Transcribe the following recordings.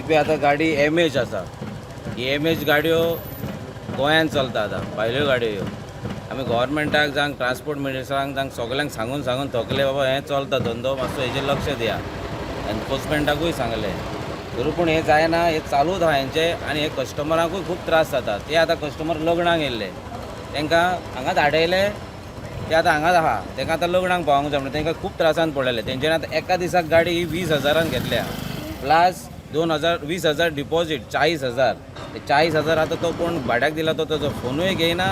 चलपी आतां गाडी एम एच आसा. ही एम एच गाडयो गोंयांत चलता आतां, भायल्यो गाडयो ह्यो. आमी गोवोरमेंटाक जावं ट्रांसपोर्ट मिनिस्टरांक जावं सगल्यांक सांगून सांगून थकले, बाबा हें चलता धंदो, मातसो हेजेर लक्ष दिया. एनफोर्समेंटाकूय सांगलें तरी पूण हें जायना, हें चालूच आहा हेंचें. आनी हे कस्टमरांकूय खूब त्रास जाता. ते आतां कस्टमर लग्नाक येयल्ले, तांकां हांगा धाडयले, ते आतां हांगाच आहा, तांकां आतां लग्नाक पावोंक जाय म्हणून तांकां खूब त्रासान पडलेले. तेंच्यानी आतां एका दिसाक गाडी ही 20 हजारान घेतल्या, प्लस 2000, 20,000 डिपॉजीट, 40,000. ते 40,000 आतां तो कोण भाड्याक दिला तो ताजो फोनूय घेयना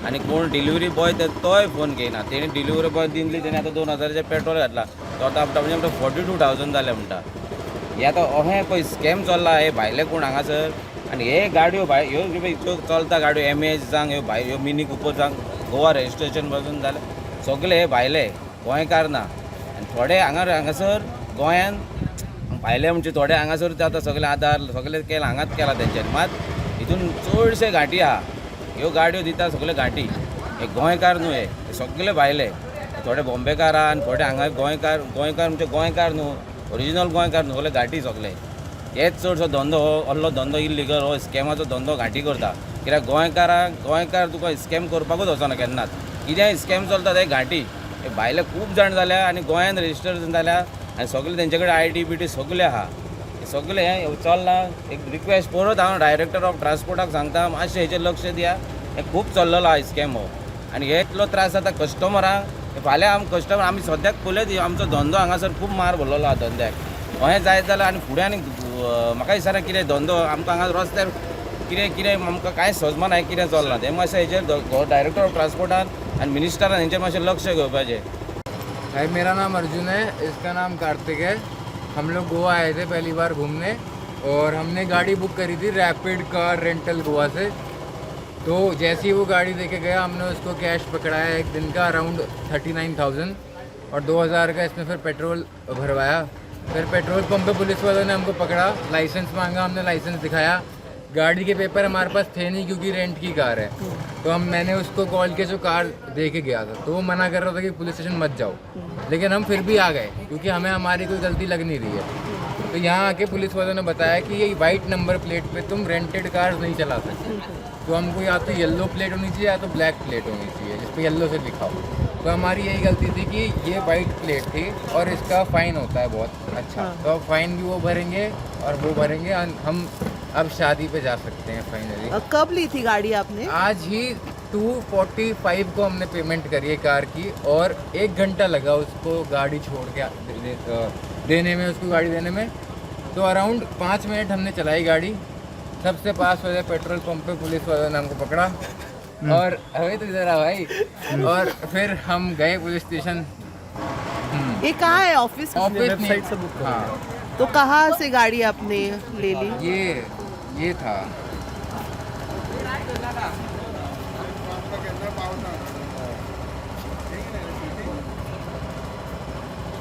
आनी कोण डिलिव्हरी बॉय ते तोय फोन घेयना. तेणी डिलिव्हरी बॉय दिल्ली, तेणी आतां 2000चें पेट्रोल घातला, तो आतां म्हणजे म्हणटा 42,000 जाले म्हणटा. हे आतां अहें पळय स्कॅम चल्ला हे भायले कोण हांगासर. आनी हे गाडयो भायर ह्यो ह्यो चलता गाडयो, एम एच जावं, ह्यो भायर ह्यो मिनी कुपर जावं, गोवा रजिस्ट्रेशन पासून जालें, सगळे हे भायले, गोंयकार ना. आनी थोडे हांगा हांगासर गोंयान भायले म्हणजे थोडे हांगासर ते आतां सगळे आधार सगळे केला, हांगाच केला तेंच्यांनी. मात हितून चडशे घांटी आहा. ह्यो गाडयो दिता सगळे घांटी, हे गोंयकार न्हू, हे सगळे भायले. थोडे बॉम्बेकार आहा आनी थोडे हांगा गोंयकार. गोंयकार म्हणजे गोंयकार न्हू, ओरिजिनल गोंयकार न्हू, सगळे घांटी सगळे. हेच चडसो धंदो हो असलो धंदो इल्लिगल हो स्कॅमाचो धंदो घांटी करता. कित्याक गोंयकाराक, गोंयकार तुका स्कॅम करपाकूच वचना केन्नाच. कितेंय स्कॅम चलता ते घांटी. हे भायले खूब जाण जाल्या आनी गोंयान रजिस्टर जाल्या आनी सगळे तेंचे कडेन I D B D सगळे आहा. हे सगळे हें चल्लां. एक रिक्वेस्ट परत हांव डायरेक्टर ऑफ ट्रान्सपोर्टाक सांगता, मातशें हेचेर लक्ष दिया. हें खूब चल्लेलो आहा स्कॅम हो आनी हे इतलो त्रास जाता कस्टमरांक. फाल्यां आम कस्टमर आमी सद्याक पळयत आमचो धंदो हांगासर खूब मार भरलेलो आहा धंद्याक. अहें जायत जाल्यार आनी फुडें आनी म्हाका दिसना कितें धंदो आमकां हांगा रस्त्यार कितें कितें आमकां कांय सजमना कितें चल्लां तें. मातशें हेचेर डायरेक्टर ऑफ ट्रान्सपोर्टान आनी मिनिस्टरान हेंचेर मातशें लक्ष घेवपाचें. भाई, मेरा नाम अर्जुन है, इसका नाम कार्तिक है. हम लोग गोवा आए थे पहली बार घूमने और हमने गाड़ी बुक करी थी रैपिड कार रेंटल गोवा से. तो जैसे ही वो गाड़ी देके गया, हमने उसको कैश पकड़ाया एक दिन का अराउंड 39,000 और 2000 का इसमें फिर पेट्रोल भरवाया. फिर पेट्रोल पंप पे पुलिस वालों ने हमको पकड़ा, लाइसेंस मांगा, हमने लाइसेंस दिखाया. गाड़ी के पेपर हमारे पास थे नहीं क्योंकि रेंट की कार है. तो हम मैंने उसको कॉल किया जो कार दे के गया था, तो वो मना कर रहा था कि पुलिस स्टेशन मत जाओ, लेकिन हम फिर भी आ गए क्योंकि हमें हमारी कोई गलती लग नहीं रही है. तो यहाँ आके पुलिस वालों ने बताया कि ये वाइट नंबर प्लेट पे तुम रेंटेड कार नहीं चला सकते, तो हमको या तो येलो प्लेट होनी चाहिए या तो ब्लैक प्लेट होनी चाहिए जिस पे येलो से लिखा हो. तो हमारी यही गलती थी कि ये वाइट प्लेट थी और इसका फ़ाइन होता है बहुत अच्छा. तो फ़ाइन भी वो भरेंगे और वो भरेंगे और हम अब शादी पे जा सकते हैं फाइनली. कब ली थी गाड़ी आपने? आज ही 2:45 को हमने पेमेंट करी है कार की और एक घंटा लगा उसको गाड़ी छोड़ के देने में, उसको गाड़ी देने में. तो अराउंड 5 मिनट हमने चलाई गाड़ी. सबसे पास वाले पेट्रोल पंप पे पुलिस वालों ने हमको पकड़ा और अभी तो इधर आ भाई, और फिर हम गए पुलिस स्टेशन. ये कहाँ है ऑफिस? ऑफिस. वेबसाइट से बुक करो. हाँ. तो कहाँ से गाड़ी आपने ले ली? ये था.